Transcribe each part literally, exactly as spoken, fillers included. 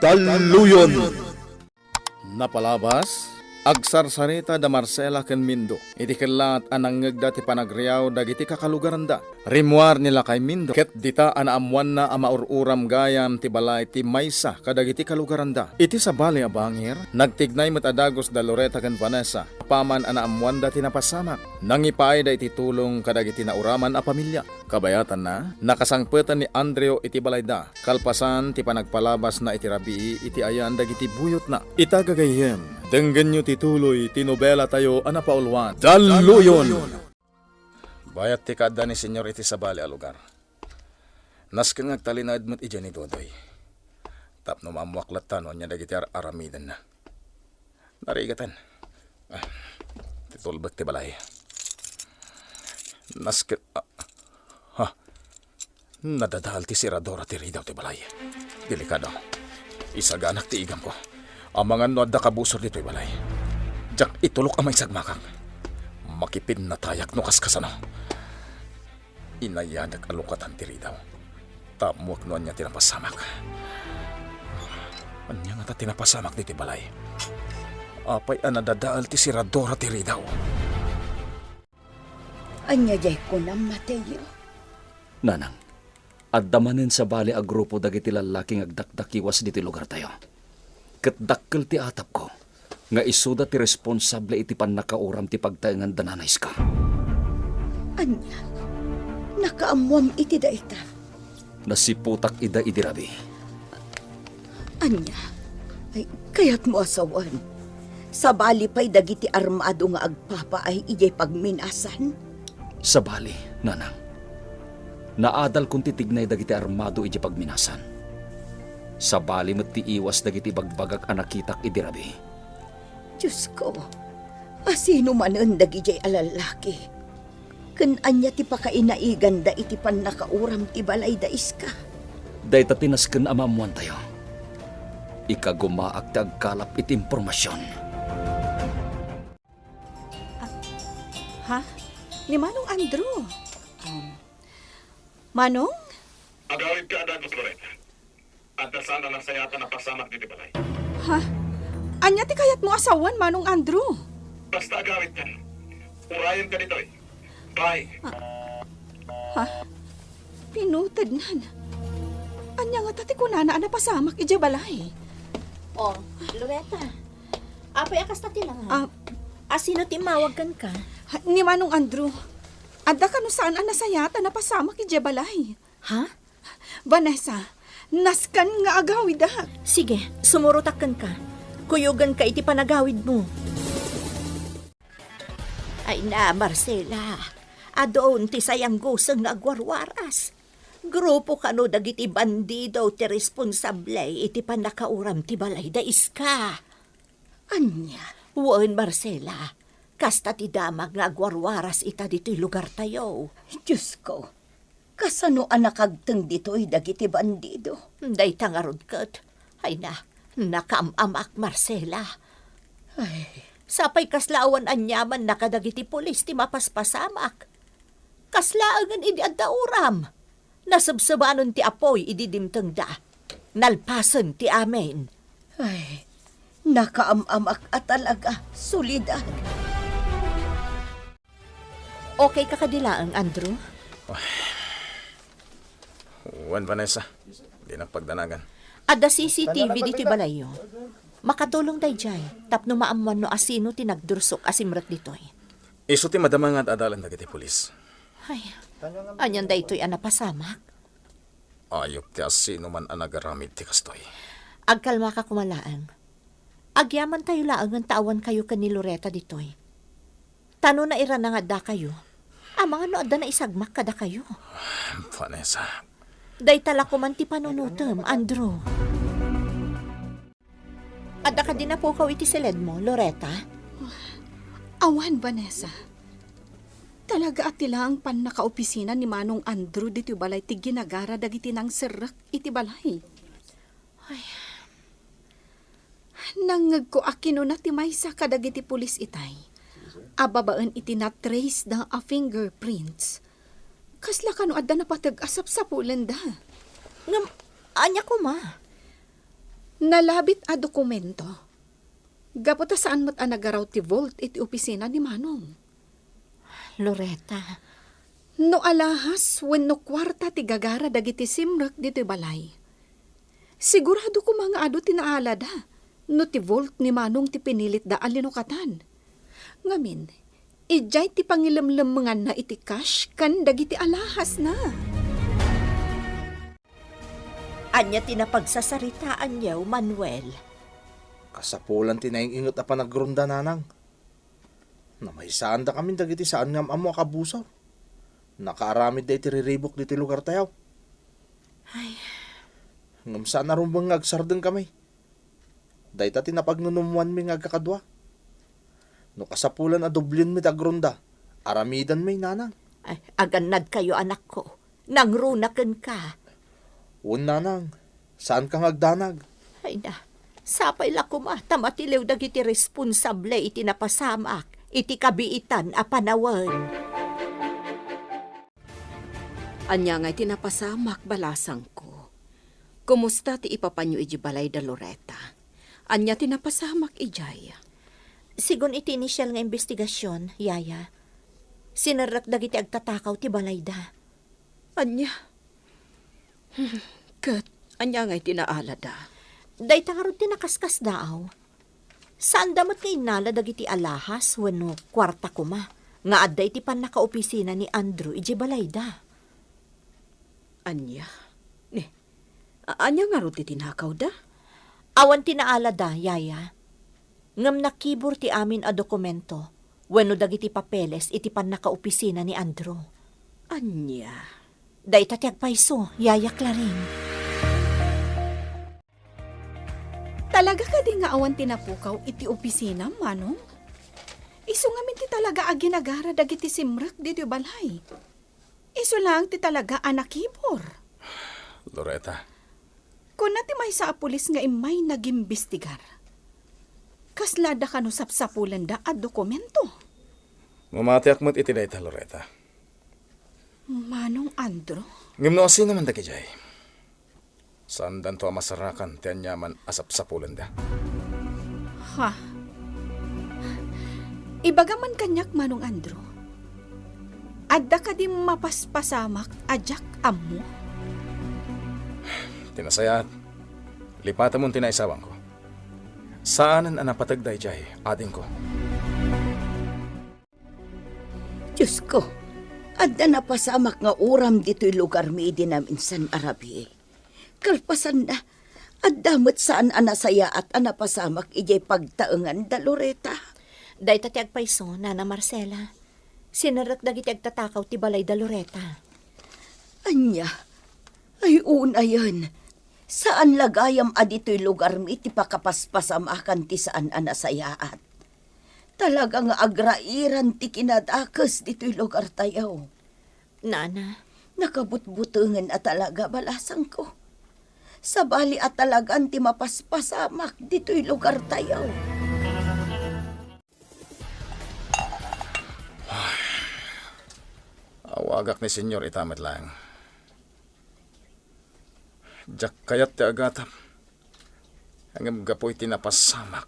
Talluyon. Napalabas, agsarsarita da Marcela ken Mindo iti kellat a nangngegda ti panagriaw dagiti kakalugaranda. Rimmuar ni lakay Mindo ket dita a naammoanna a maur-uram gayam ti balay ti maysa kadagiti kalugaranda. Iti sabali a bangir, nagtignay met a dagus da Loretta ken Vanessa apaman a naammoanda ti napasamak. Nangipaayda iti tulong kadagiti nauraman a pamilia. Kabayatanna, nakasangpeten ni Andrew iti balayda. Kalpasan ti panagpalabasna iti rabii iti ayan dagiti buyotna. Ita gagayyem, denggenyo ti tuloy ti nobelatayo a napauluan. Talluyon! Bayat ti kaadda ni Senyor iti sabali a lugar. Nasken nga agtalinaed met idiay ni Dodoy. Tapno maammoak latta no ania dagiti ar-aramidenna. Narigaten. Ah, ti tulbek ti balay. Nasket, ah, ha? Nadadael ti seradora ti ridaw ti balay. Delikado. Isaganak ti igamko. Amangan no adda kabusor ditoy balay. Diak itulok a maisagmakak. Makipinnatayak no kaskasano. Inayadak a lukatan ti ridaw. Tapno no ania ti napasamak. Ania ngata ti napasamak ditoy balay? Apay a nadadael ti seradora ti ridaw? Ania diay kunam, Mateo? Nanang, adda manen sabali a grupo dagiti lallaki nga agdakdakiwas ditoy lugartayo. Ket dakkel ti atapko nga isuda ti responsable iti pannakauram ti pagtaengan da Nanay Iska. Ania? Nakaammoam iti dayta? Nasiputak ida idi rabii. Ania? Ay, kayatmo a sawen? Sabali pay dagiti armado nga agpapaay idiay pagminasan? Sabali, nanang. Naadalkon ti tignay dagiti armado idiay pagminasan. Sabali met ti iwas dagiti ibagbagak a nakitak idi rabii. Diosko, asino manen dagidiay a lallaki? Ken ania ti pakainaiganda iti pannakauram ti balay da Iska? Dayta ti nasken a maammoantayo. Ikagumaak ti agkalap iti impormasion. Ah, ha? Ni Manong Andrew? Um, Manong? Agawidka a dagus, Loretta. Adda saan a nasayaat a napasamak ditoy balay. Ha? Ania ti kayatmo a sawen, Manong Andrew? Basta agawidka. Urayenka ditoy. Bye. Ah, ha? Pinutednan. Ania ngata ti kunana a napasamak idiay balay? Oh, Loretta. Apay a kasta ti langa? Ah. Asino ti immawag kenka? Ha, ni Manong Andrew. Adda kano saan a nasayaat a napasamak idiay balay? Ha? Vanessa, nasken nga agawidak. Sige, sumurotak kenka. Kuyogenka iti panagawidmo. Ay na, Marcela. Adun ti sayangguseng nga agwarwaras. Grupo kano dagiti bandido ti responsable iti pannakauram ti balay da Iska? Ania? Wen, Marcela, kasta ti damag nga agwarwaras ita ditoy lugartayo. Diosko, kasano a nakagteng ditoy dagiti bandido? Dayta ngarud ket, ay na, nakaam-amak, Marcela. Ay. Sapay kasla awan aniamanna kadagiti pulis ti mapaspasamak. Kaslaengen idi adda uram. Nasebsebanon ti apuy idi dimtengda. Nalpasen ti amin. Ay, nakaam-amak a talaga, Soledad. Okay ka kadi laeng, Andrew? Wen, Vanessa. Dinak pagdanagan. Adda C C T V ditoy balayyo. Makatulong daydiay tapno maammuan no asino ti nagdursok a simrek ditoy. Isu ti madama nga ad-adalan dagiti pulis. Ay, anian daytoy a napasamak? Ayup ti asinoman a nagaramid ti kastoy. Agkalmaka koma laeng. Agyamantayo laengen ta awankayo ken ni Loretta ditoy. Ta no nairana nga addakayo, amangan no adda naisagmak kadakayo. Vanessa. Dayta la koman ti panunotem, Andrew. Adda kadi napukaw iti siledmo, Loretta? Awan, Vanessa. Talaga a ti laeng pannakaopisina ni Manong Andrew ditoy balay ti ginagara dagiti nangserrek iti balay. Ay. Nangngegko a kinuna ti maysa kadagiti pulis itay a babaen iti na-trace da a fingerprints. Kasla kano adda napateg a sapsapulenda. Ngem, ania koma? Nalabit a dokumento. Gapu ta saan met a nagaraw ti vault iti opisina ni Manong. Loretta. No alahas wenno kuarta ti gagara dagiti simrek ditoy balay, sigurado koma nga adu ti naalada no ti vault ni Manong ti pinilitda a linukatan. Ngamin, idiay ti pangilemlemmenganna iti cash ken dagiti alahasna. Ania ti napagsasaritaanyo, Manuel? Kasapulan ti naing-inget a panagronda, nanang. Namaysaandakamin dagiti saan nga am-ammo a kabusor. Nakaaramidda iti riribuk ditoy lugartayo. Ay. Ngem saan a rumbeng nga agsardengkami. Dayta ti napagnunummoanmi nga agkakadua. No kasapulan a doblienmi ti agronda, aramidanmi, nanang. Ay, agannadkayo, anakko. Nangruna kenka. Wen, nanang, saanka nga agdanag. Ay na, sapay la koma ta matiliw dagiti responsable iti napasamak iti kabiitan a panawen. Ania ngay ti napasamak, balasangko? Kumusta ti ipapanyo idiay balay da Loretta? Ania ti napasamak idiay? Sigun iti initial nga imbestigasyon, yaya, sinerrek dagiti agtatakaw ti balayda. Ania? Ket ania ngay ti naalada? Dayta ngarud ti nakaskasdaaw. Saanda met nga innala dagiti alahas wenno kuarta koma nga adda iti pannakaopisina ni Andrew idiay balayda. Ania? Ni, a-, ania ngarud ti tinakawda? Awan ti naalada, yaya. Ngem nakibor ti amin a dokumento wenno dagiti papeles iti pannakaopisina ni Andrew. Ania? Dayta ti agpayso, Yaya Clarin. Talaga kadi nga awan ti napukaw iti opisina, Manong? Isu ngamin ti talaga a ginagara dagiti simrek ditoy balay. Isu laeng ti talaga a nakibor. Loretta. Kuna ti maysa a pulis nga immay nagimbestigar. Kasla adda kano sapsapulenda a dokumento? Mamatiak met iti dayta, Loretta. Manong Andrew? Ngem no asino man dagidiay, saandanto a masarakan ti aniaman a sapsapulenda. Ha? Ibaga man kaniak, Manong Andrew. Adda kadi mapaspasamak a diak ammo? Ti nasayaat, lipatemon ti naisawangko. Saanen a napateg daydiay, adingko. Diosko, adda napasamak nga uram ditoy lugarmi idi naminsan a rabii. Kalpasanna, adda met saan a nasayaat a napasamak idiay pagtaengan da Loretta. Dayta ti agpayso, Nana Marcela. Sinerrek dagiti agtatakaw ti balay da Loretta. Ania? Ay, unayen. Saan la gayam a ditoy lugarmi ti pakapaspasamakan ti saan a nasayaat. Talaga nga agrairan ti kinadakes ditoy lugartayo. Nana. Nakabutbutengen a talaga, balasangko. Sabali a talagan ti mapaspasamak ditoy lugartayo. Awagak ni Senyor ita met laeng. Diak kayat ti agatap. Ngem gapu iti napasamak,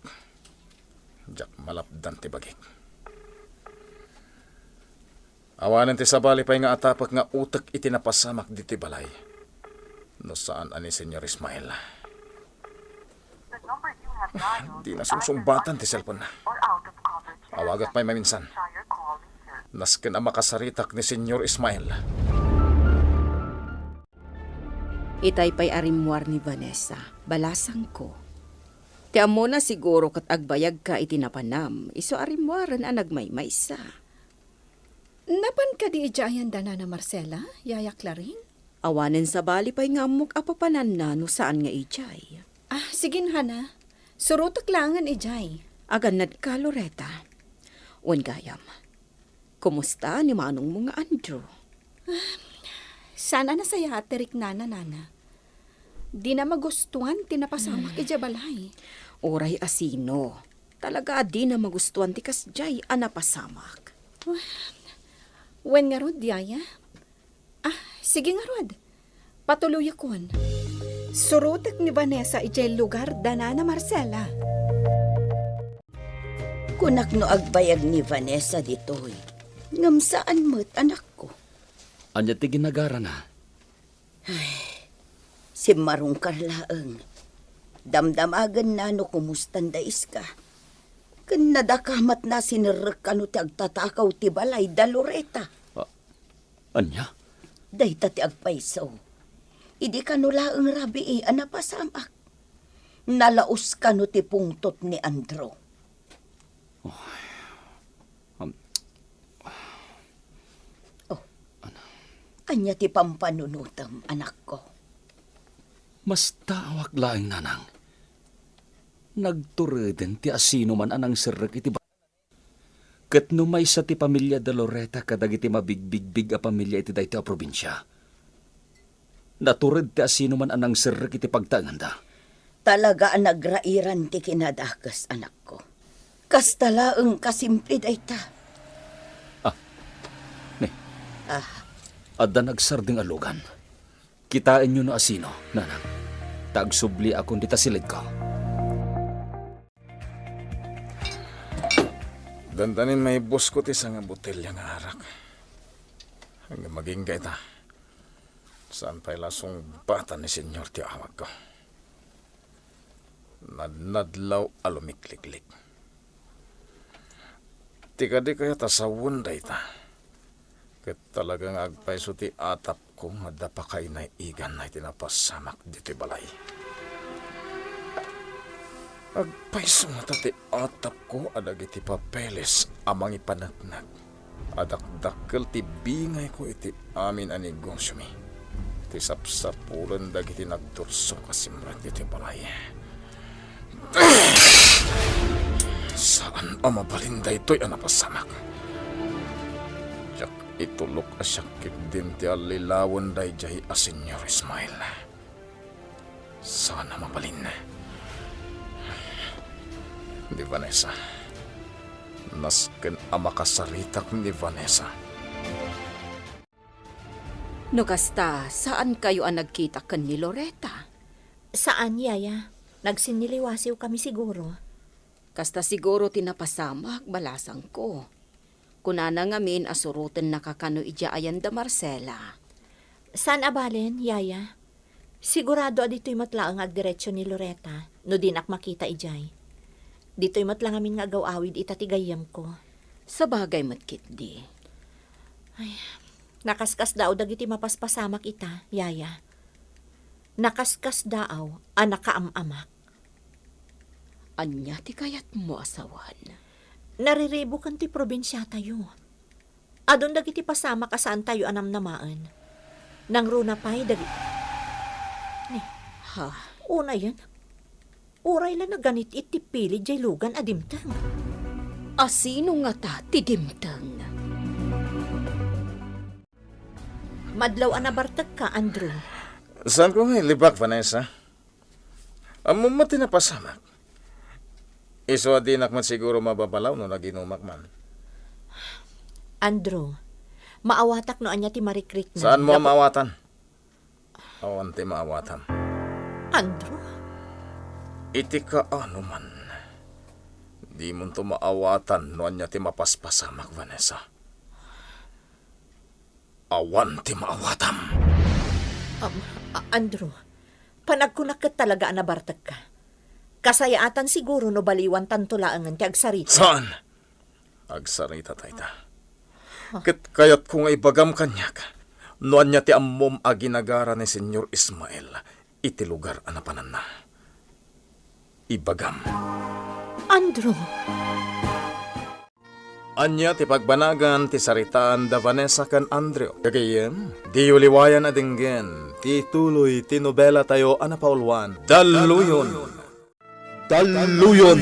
diak malapdan ti bagik. Awanen ti sabali pay nga atapek nga utek iti napasamak ditoy balay, no saan a ni Senyor Ismael. Di na sungsungbatan ti cellphone na. Awagak pay maminsan. Nasken a makasaritak ni Senyor Ismael. Itay pay a rimmuar ni Vanessa, balasangko. Ti ammona siguro ket agbayagka iti napanam, isu a rimmuaren a nagmaymaysa. Napan kadi idiay ayan da Nana Marcela, Yaya Clarin? Awanen sabali pay nga ammok a papananna no saan nga idiay. Ah, sige, Hana. Surotek laengen idiay. Agannadka, Loretta. Wen gayam, kumusta ni manongmo nga Andrew? Ah, saan a nasayaat ti riknana, Nana. Dina magustuan ti napasamak idiay balay. Uray a sino, talaga a dina magustuan ti kasdiay a napasamak. Wen ngarud, Yaya? Ah, sige ngarud. Patuloyakon. Surotek ni Vanessa idiay lugar da Nana Marcela. Kunak no agbayag ni Vanessa ditoy, ngem saan met, anakko. Ania ti ginagarana? Ay, simmarungkar laeng. Damdamagenna no kumustan da iska. Ken nadakamatna sinerrek kano ti agtatakaw ti balay da Loreta. Ah, ania? Dayta ti agpayso. Idi kano laeng rabii a napasamak. Nalaos kano ti pungtot ni Andrew. Oh, um, Oh. Ania ti pampanunotem, anakko? Mastaawak laeng, nanang. Nagtureden ti asinoman a nangserrek iti ba-, ket no maysa ti pamilia da Loreta kadagiti mabigbigbig a pamilia iti daytoy a probinsia. Natured ti asinoman a nangserrek iti pagtaenganda. Talaga a nagrairan ti kinadakes, anakko. Kasta laeng kasimple dayta. Ah, ne. Ah. Adda nagsardeng a lugan. Kitaenyo no asino, nanang. Ta agsubliakon dita silidko. Dandanin maibusko ti sanga botelya nga arak. Ngem agingga ita. Saan pay la sungbatan ni Señor ti awagko. Nadnadlaw a lumikliklik. Ti kadi kayat a sawen dayta. Ket talaga nga agpayso ti atapko nga adda pakainay-iganna iti napasamak ditoy balay. Agpayso ngata ti atapko a dagiti papeles a mangipaneknek a dakdakkel ti bingayko iti amin a negosiomi, ti sapsapulen dagiti nagtursok a simrek iti balay. Saan a mabalin daytoy a napasamak. Diak itulok a siak ketdin ti allilawen daydiay a Señor Ismael. Saan a mabalin. Ni Vanessa. Nasken a makasaritak ni Vanessa. No kasta, saankayo a nagkita ken ni Loreta? Saan, Yaya. Nagsinniliwasiwkami siguro. Kasta siguro ti napasamak, balasangko. Kunana ngamin a surotennaka kano idiay ayan da Marcela. Saan a balen, Yaya. Sigurado a ditoy met laeng nga agdiretso ni Loreta no dinak makita idiay. Ditoy met la ngamin nga agaw-awid ita ti gayyemko. Sabagay met ketdi. Ay, nakaskasdaaw dagiti mapaspasamak ita, Yaya. Nakaskasdaaw a nakaam-amak. Ania ti kayatmo a sawen? Nariribuken ti probinsiatayo. Adun dagiti pasamak a saantayo a namnamaen. Nangruna pay dagi-, ni. Ha? Unayen. Uray la naganit-it ti pili diay lugan a dimteng. Asino ngata ti dimteng? Madlaw a nabartekka, Andrew. Saanko nga ilibak, Vanessa. Ammom met ti napasamak. Isu a dinak met siguro mababalaw no naginumak man. Andrew, maawatak no ania ti marikriknam. Saanmo a gapu- maawatan? Awan ti maawatam. Andrew? Iti kaano man, dimonto maawatan no ania ti mapaspasamak, Vanessa. Awan ti maawatam. Am, A-, Andrew, panagkunak ket talaga a nabartekka. Kasayaatan siguro no baliwantanto laengen ti agsarita. Saan? Agsarita tayta. Ket kayatko nga ibagam kaniak no ania ti ammom a ginagara ni Señor Ismael iti lugar a napananna. Ibagam. Andrew! Ania ti pagbanagan ti saritaan da Vanessa ken Andrew? Gagayyem, diyo liwayan a denggen ti tuloy ti nobelatayo a napauluan, Dalluyon. Dalluyon.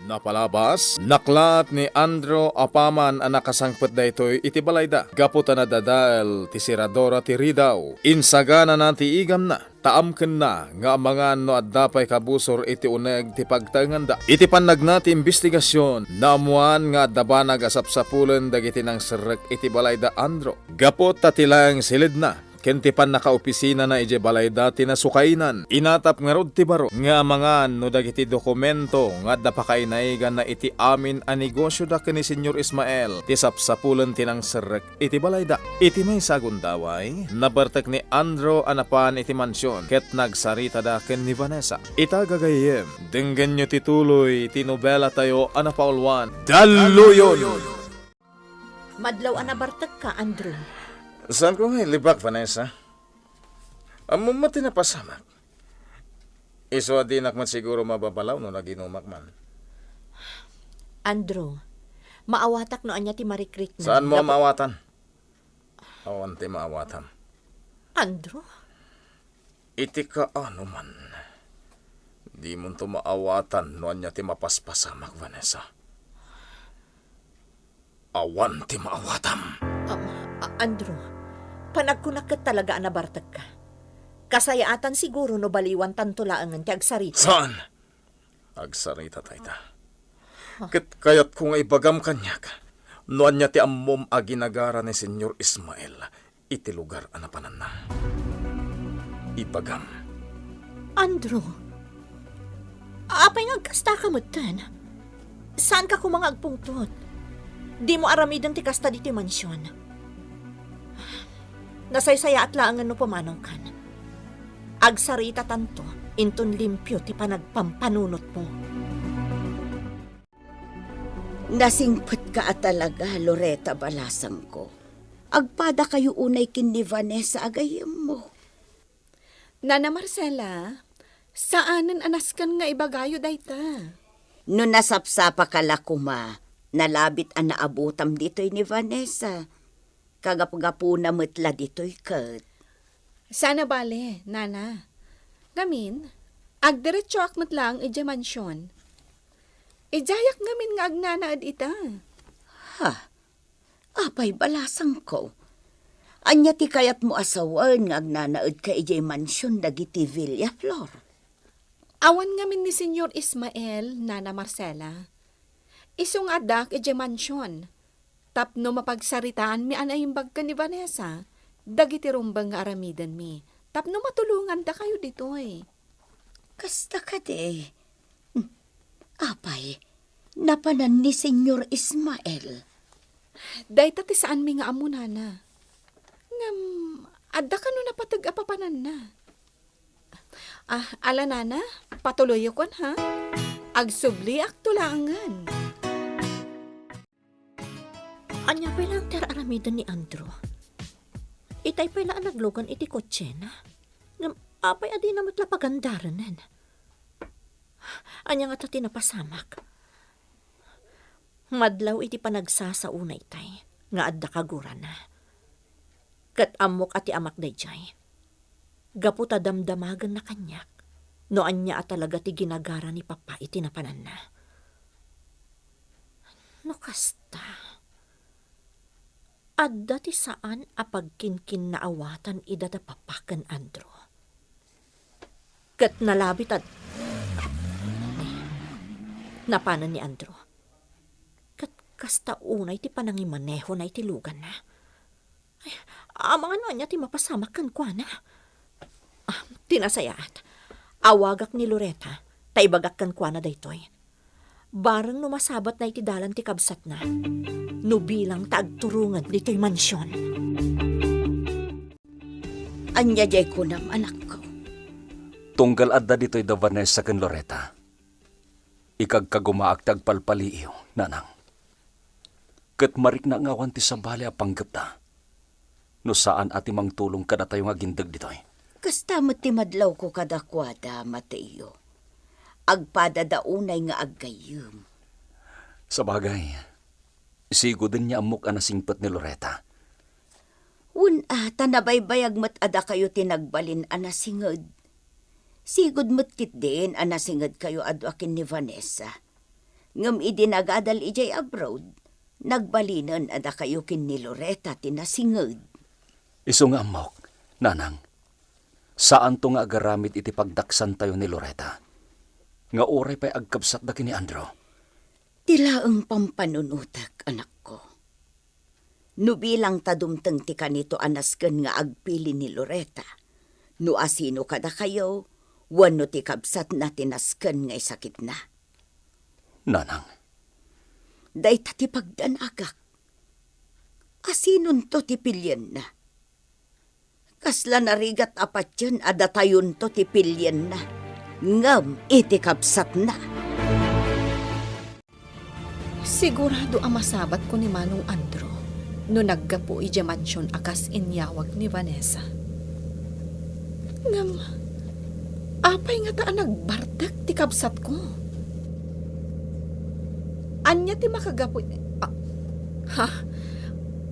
Napalabas, naklaat ni Andrew apaman a nakasangpet daytoy iti balayda. Gapu ta nadadael ti seradora ti ridaw, insaganana ti igamna. Ta amkenna nga amangan no adda pay kabusor iti uneg ti pagtaenganda. Iti pannagna ti imbestigasion, naammoan nga adda banag a sapsapulen dagiti nangserrek iti balay da Andrew. Gapu ta ti laeng siledna, ken ti pannakaopisinana idiay balayda ti nasukainan. Inatap ngarud ti baro nga amangan no dagiti dokumento nga adda pakainaigana iti amin a negosioda ken ni Señor Ismael ti sapsapulen ti nangserrek iti balayda. Iti maysa a gundaway, nabartek ni Andrew a napan iti mansion ket nagsaritada ken ni Vanessa. Ita gagayyem, denggenyo ti tuloy ti nobelatayo a napauluan, Dalluyon! Madlaw a nabartekka, Andrew. Saanko nga ilibak, Vanessa. Ammom met ti napasamak. Isu a dinak met siguro mababalaw no naginumak man. Andrew, maawatak no ania ti marikriknam. Saanmo a gapu- maawatan? Awan ti maawatam. Andrew? Iti kaano man, dimonto maawatan no ania ti mapaspasamak, Vanessa. Awan ti maawatam. Um, A-, Andrew, panagkunak ket talaga a nabartekka. Kasayaatan siguro no baliwantanto laengen ti agsarita. Saan? Agsarita dayta. Ket kayatko nga ibagam kaniak no ania ti ammom a ginagara ni Señor Ismael iti lugar a napananna. Ibagam. Andrew, apay nga agkastaka metten? Saanka koma nga agpungtot? Dimo aramiden ti kasta ditoy mansion. Nasaysayaat laengen no pumanawkan. Agsaritatanto inton limpio ti panagpampanunotmo. Nasingpetka a talaga, Loretta, balasangko. Agpadakayo unay ken ni Vanessa a gayyemmo. Nana Marcela, saanen a nasken nga ibagayo dayta. No nasapsapaka la koma, nalabit a naabutam ditoy ni Vanessa. Kagapgapuna met la ditoy ket. Saan a bale, Nana. Ngamin, agdiretsoak met laeng idiay mansion. Idiayak ngamin nga agnanaed ita. Ha? Apay, balasangko. Ania ti kayatmo a sawen nga agnanaedka idiay mansion dagiti Villaflor? Awan ngamin ni Señor Ismael, Nana Marcela. Isu nga addaak idiay mansion. Tapno mapagsaritaanmi a naimbag ken ni Vanessa dagiti rumbeng nga aramidenmi, tapno matulongandakayo ditoy. Kasta kadi? Hmm. Apay, napanan ni Señor Ismael? Dayta ti saanmi nga ammo, Nana. Ngem, adda kano napateg a papananna? Ah, ala, Nana, patuloyakon, ha? Agsubliakto laengen. Ania pay laeng ti ar-aramiden ni Andrew? Itay pay la a naglugan iti kotsena. Ngem apay a dina met la pagandarenen? Ania ngata ti napasamak? Madlaw iti panagsasaona itay nga adda kagurana. Ket ammok a ti amak daydiay. Gapu ta damdamagenna kaniak no ania a talaga ti ginagara ni Papa iti napananna. No kasta, adda ti saan a pagkinkinnaawatan ida da Papa ken Andrew. Ket nalabit a napanen ni Andrew. Ket kasta unay ti panangimanehona iti luganna. Ay, amangan no ania ti mapasamak kenkuana. Ah, ti nasayaat, awagak ni Loretta, ta ibagak kenkuana daytoy. Bareng no masabatna iti dalan ti kabsatna, no bilang ta agturonged ditoy mansion. Ania diay kunam, anakko? Tunggal adda ditoy da Vanessa ken Loretta, ikagkagumaak ti agpalpaliiw, nanang. Ket marikna nga awan ti sabali a panggepda no saan a ti mangtulong kadatayo nga agindeg ditoy. Kasta met ti madlawko kadakuada, Mateo. Agpadada unay nga aggayyem. Sabagay, siguden nga ammok a nasingpet ni Loretta. Wen a, ta nabaybayag met a dakayo ti nagbalin a nasinged. Sigud met ketdin a nasingedkayo adu a ken ni Vanessa. Ngem idi nagadal idiay abroad, nagbalinen a dakayo ken ni Loretta ti nasinged. Isu nga ammok, nanang, saanto nga agaramid iti pagdaksantayo ni Loretta, nga uray pay agkabsatda ken ni Andrew. Ti laeng pampanunotek, anakko. No bilang ta dumteng ti kanito a nasken nga agpili ni Loretta, no asino kadakayo, wenno ti kabsatna ti nasken nga isakitna. Nanang. Dayta ti pagdanagak. Asinonto ti pilienna? Kasla narigat a patien a datayonto ti pilienna, ngem iti kabsatna. Sigurado a masabatko ni Manong Andrew no naggapu idiay mansion a kas inyawag ni Vanessa. Ngem, apay ngata a nagbartek ti kabsatko? Ania ti makagapu-, a-, ha?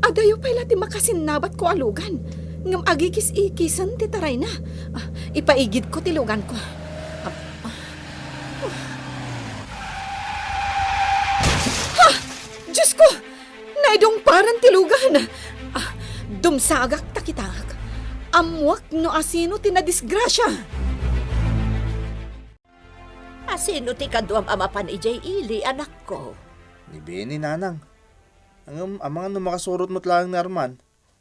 Adayo pay la ti makasinnabatko a lugan, ngem agikis-ikisen ti tarayna. Ah, ipaigidko ti luganko. Ah, ah. Ha! Diosko! Naidungparan ti lugan! Ah, dumsagak ta kitak. Ammoak no asino ti nadisgrasia. Asino ti kaduam a mapan idiay ili, anakko? Ni Benny, nanang. Ngem amangan no makasurot met laeng ni Arman.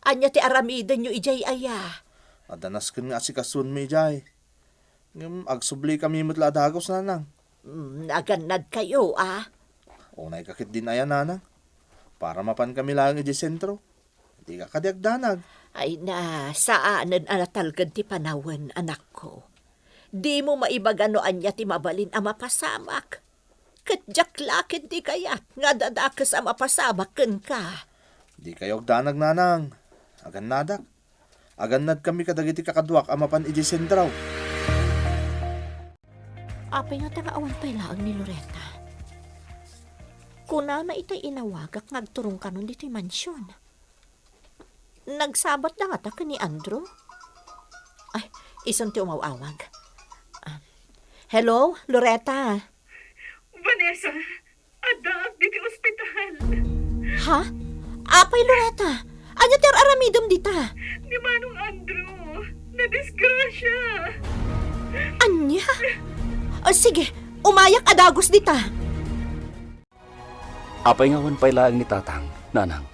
Ania ti aramidenyo idiay aya? Adda nasken nga asikasuenmi idiay. Ngem agsublikamin met la a dagus, nanang. Mm, agannadkayo, a? Unayka ketdin aya, nanang. Para mapankami laeng idiay sentro. Dika kadi agdanag. Ay na, saanen a natalged ti panawen, anakko. Dimo maibaga no ania ti mabalin a mapasamak. Ket diak la ketdi kayat nga adda dakes a mapasamak kenka. Dikayo agdanag, nanang. Agannadak. Agannadkami kadagiti kakaduak a mapan idiay sentro. Apay ngata nga awan pay laeng ni Loretta? Kunana itay inawagak nga agturongkanon ditoy mansion. Nagsabatda ngata ken ni Andrew? Ay, isun ti umaw-awag. Ah, hello, Loretta? Vanessa, addaak ditoy ospital. Ha? Apay, Loretta? Ania ti ar-aramidem dita? Ni Manong Andrew, nadisgrasia. Ania? Ah, sige, umayak a dagus dita. Apay nga awan pay laeng ni Tatang, nanang?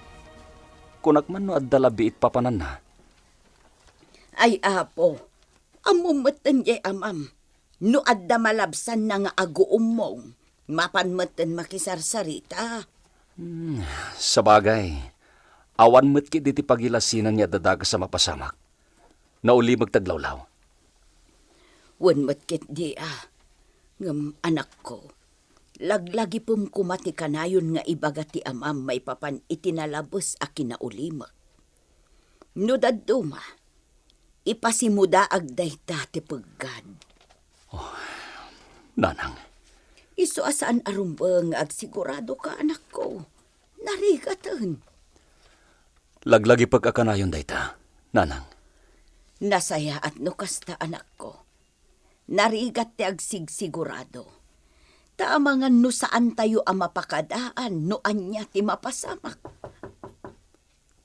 Kunak man no adda la biit papananna. Ay, Apo, ammom metten diay amam. No adda malabsanna nga aguummong, mapan metten makisarsarita. Hmm, sabagay, awan met ketdi ti pagilasinan nga adda dakes a mapasamak. Naulimek ti aglawlaw. Wen met ketdi a. Ngem, anakko, laglagipem koma ti kanayon nga ibaga ti amam maipapan iti nalabes a kinaulimek. No dadduma, ipasimudaag dayta ti peggad. Oh, nanang. Isu a saan a rumbeng nga agsiguradoka, anakko. Narigaten. Laglagipek a kanayon dayta, nanang. Nasayaat no kasta, anakko. Narigat ti agsigsigurado. Ta amangan no saantayo a mapakadaan no ania ti mapasamak.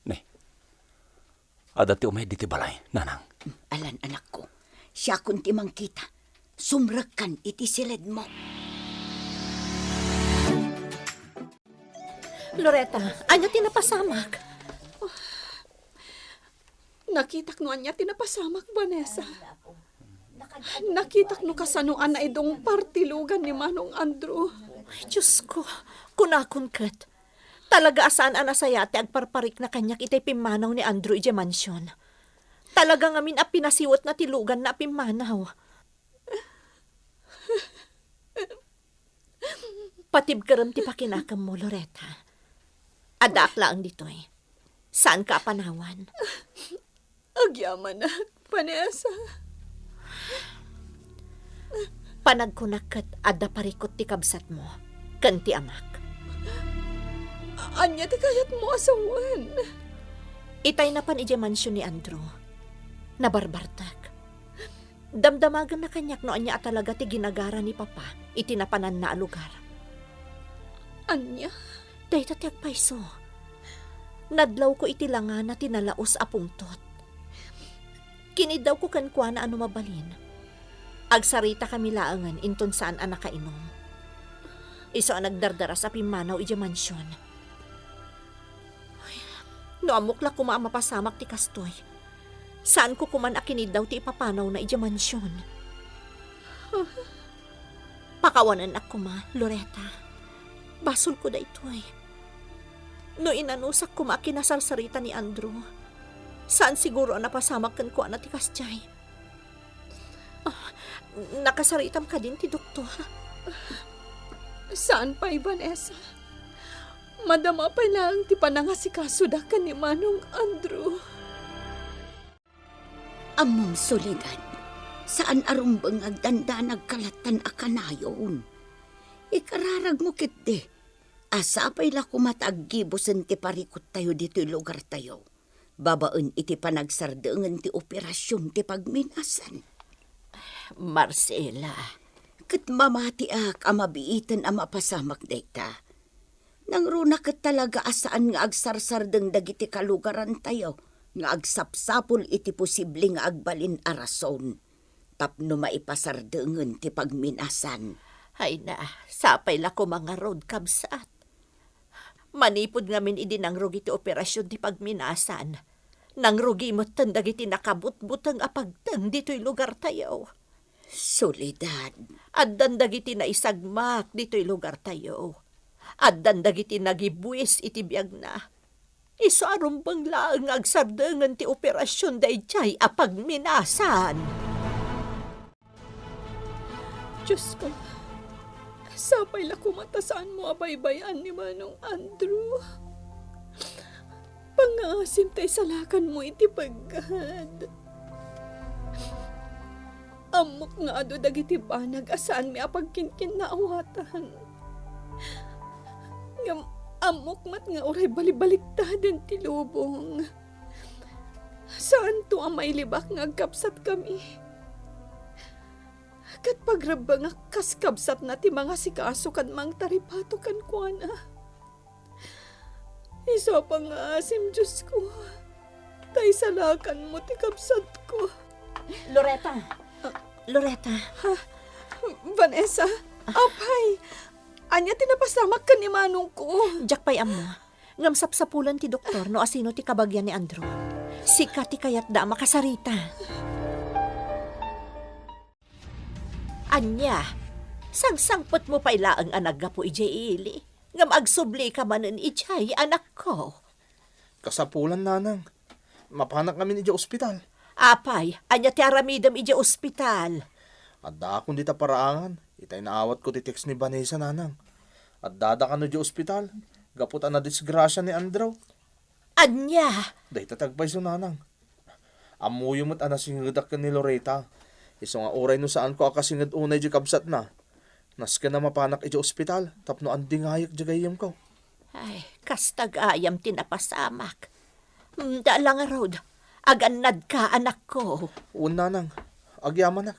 Ne. Adda ti umay ditoy balay, nanang. Alan, anakko. Siakon ti mangkita. Sumrekkan iti siledmo. Loretta, ania ti napasamak? Nakitak no ania ti napasamak, Vanessa. Nakitak no kasano a naidungpar ti lugan ni Manong Andrew. Ay, Diosko, kunakon ket, talaga a saan a nasayaat ti agparparikna kaniak itay pimmanaw ni Andrew idiay mansion. Talaga ngamin a pinasiwetna ti luganna a pimmanaw. Patibkerem ti pakinakemmo, Loretta. Addaak laeng ditoy. Saanka a panawan. Agyamanak, Vanessa. Panagkunak ket adda parikut ti kabsatmo ken ti amak. Ania ti kayatmo a sawen? Itay napan idiay mansion ni Andrew, nabarbartek. Damdamagenna kaniak no ania a talaga ti ginagara ni Papa iti napananna a lugar. Ania? Dayta ti agpayso. Nadlawko iti langana ti nalaus a pungtot. Kiniddawko kenkuana a no mabalin, agsaritakami laengen inton saan a nakainom. Isu a nagdardaras a pimmanaw idiay mansion. Ay, No ammok la koma a mapasamak ti kastoy, saanko koman a kiniddaw ti ipapanawna idiay mansion. Pakawanennak koma, Loretta. Basolko daytoy. No inanusak koma a kinasarsarita ni Andrew, saan siguro a napasamak kenkuana ti kasdiay. Ah, nakasaritam kadin ti doktor? Saan pay, Vanessa. Madama pay laeng ti panangasikasoda ken ni Manong Andrew. Ammom, Soledad, saan a rumbeng nga agdandanag ka latta a kanayon. Ikararagmo ketdi a sapay la koma ta aggibusen ti parikuttayo ditoy lugartayo babaen iti panagsardengen ti operasion ti pagminasan. Marcela. Ket mamatiak a mabiiten a mapasamak dayta. Nangruna ket talaga a saan nga agsarsardeng dagiti kalugarantayo nga agsapsapul iti posible nga agbalin a rason tapno maipasardengen ti pagminasan. Ay na, sapay la koma ngarud, kabsat. Manipud ngamin idi nangrugi ti operasion ti pagminasan, nangrugi metten dagiti nakabutbuteng a pagteng ditoy lugartayo. Soledad. Addan dagiti naisagmak ditoy lugartayo. Addan dagiti nagibuis iti biagna. Isu a rumbeng laeng nga agsardengen ti operasion daydiay a pagminasan. Diosko, sapay la koma ta saanmo a baybay-an ni Manong Andrew. Pangngaasim ta isalakanmo iti peggad. Ammok nga adu dagiti banag a saanmi a pagkinkinnaawatan. Ngem ammok met nga uray balibaliktaden ti lubong. Saanto a mailibak nga agkabsatkami. Ket pagrebbengak kas kabsatna ti mangasikaso ken mangtaripato kenkuana. Isu a pangngaasim, Diosko, ta isalakanmo ti kabsatko. Loretta! Ah. Loretta! Ha? Vanessa? Ah. Apay! Ania ti napasamak ken ni manongko? Diak pay ammo. Ngem sapsapulen ti doktor no asino ti kabagian ni Andrew. Sika ti kayatda a makasarita. Ania, sangsangpetmo pay laeng a naggapu idiay ili, ngem agsublika manen idiay, anakko? Kasapulan, nanang. Mapanak ngamin idiay ospital. Apay, ania ti aramidem idiay ospital? Addaakon dita paraangan, itay naawatko ti text ni Vanessa, nanang. Addada kano idiay ospital, gapu ta nadisgrasia ni Andrew. Ania? Dayta ti agpayso, nanang. Ammoyo met a nasingedak ken ni Loretta. Isu nga uray no saanko a kasinged unay diay kabsatna, nasken a mapanak idiay ospital tapno andingayek diay gayyemko. Ay, kasta gayam ti napasamak. Mm, da la ngarud, agannadka, anakko. Wen, nanang, agyamanak.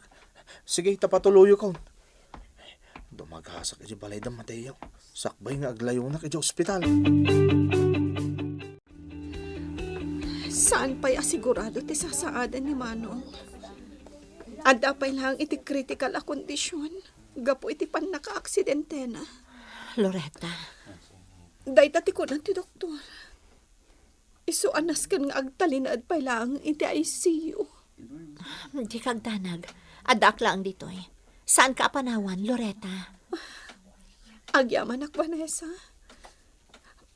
Sige, ta patuloyokon. Dumagasak idiay balayda, Mateo. Sakbay nga aglayonak idiay ospital. Saan pay a sigurado ti sasaaden ni Manong? Adda pay laeng iti kritikal a kondisyon gapu iti pannakaaksidentena. Loretta. Dayta ti kunan ti doktor. Isu a nasken nga agtalinaed pay laeng iti I C U. Dika agdanag. Addaak laeng ditoy. Saanka a panawan, Loretta. Agyamanak, Vanessa.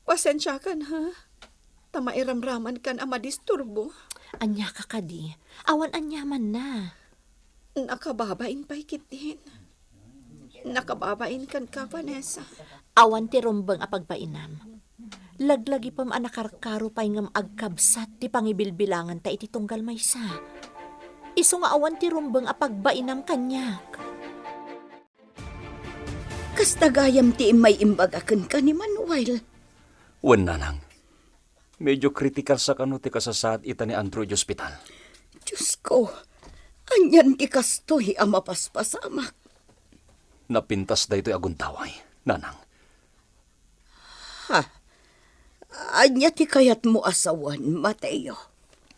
Pasensiakan, ha? Ta mairamramankan a madisturbo. Aniaka kadi? Awan aniamanna. Nakababain pay ketdin. Nakababain kenka, Vanessa. Awan ti rumbeng a pagbainam. Laglagipem a nakarkaro pay ngem agkabsat ti pangibilbilanganta iti tunggal maysa. Isu nga awan ti rumbeng a pagbainam kaniak. Kasta gayam ti immay imbaga kenka ni Manuel. Wen, nanang. Medyo kritikal sa kano ti kasasaad ita ni Andrew idiay ospital. Diosko, anian ti kastoy a mapaspasamak? Napintas daytoy a gundaway, nanang. Ha? Ania ti kayatmo a sawen, Mateo?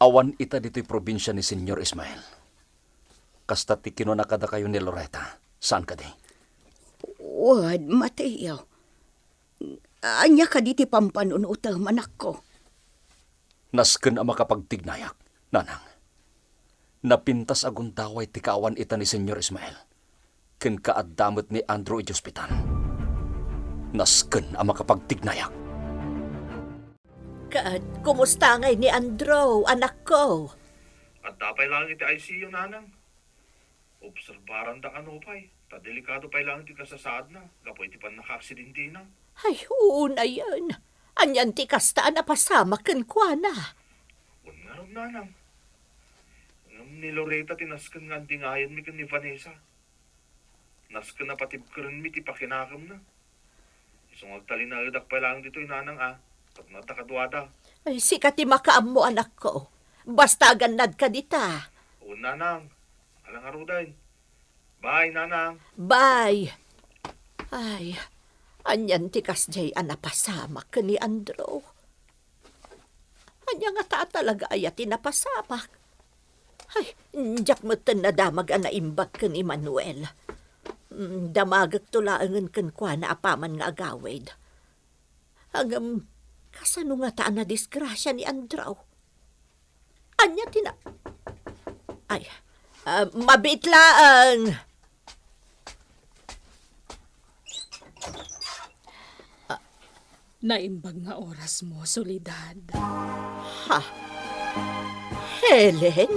Awan ita ditoy probinsia ni Señor Ismael. Kasta ti kinuna kadakayo ni Loretta, saan kadi? Wen, Mateo. Ania kadi ti pampanunotem, anakko? Nasken a makapagtignayak, nanang. Napintas a gundaway ti kaawan ita ni Señor Ismael, ken kaadda met ni Andrew idiay ospital. Nasken a makapagtignayak. Ket kumusta ngay ni Andrew, anakko? Adda pay laeng iti I C U, nanang. Obserbaran da kano pay, ta delikado pay laeng ti kasasaadna gapu iti pannakaaksidentena. Ay, unayen. Anian ti kasta a napasamak kenkuana? Wen ngarud, nanang. Ngem ni Loreta ti nasken nga andingayenmi ken ni Vanessa. Nasken a patibkerenmi ti pakinakemna. Isu nga agtalinaedak pay laeng ditoy, nanang, a, tapno adda kaduada. Ay, sika ti makaammo, anakko. Basta agannadka dita. Wen, nanang. Ala ngaruden. Bye, nanang. Bye. Ay, anian ti kasdiay a napasamak ken ni Andrew? Ania ngata a talaga aya ti napasamak? Ay, diak metten nadamag a naimbag ken Emmanuel. Mm, damagekto laengen kenkuana apaman nga agawid. Ngem, kasano ngata a nadisgrasia ni Andrew? Ania ti na-, ay, ah, mabiit laeng. Naimbag nga orasmo, Soledad. Ha? Helen?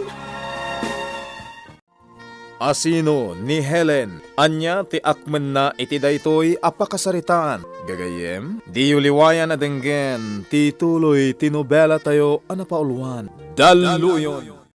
Asino ni Helen? Ania ti akmenna iti daytoy a pakasaritaan? Gagayyem, diyo liwayan a denggen ti tuloy ti nobelatayo a napauluan, Dalluyon.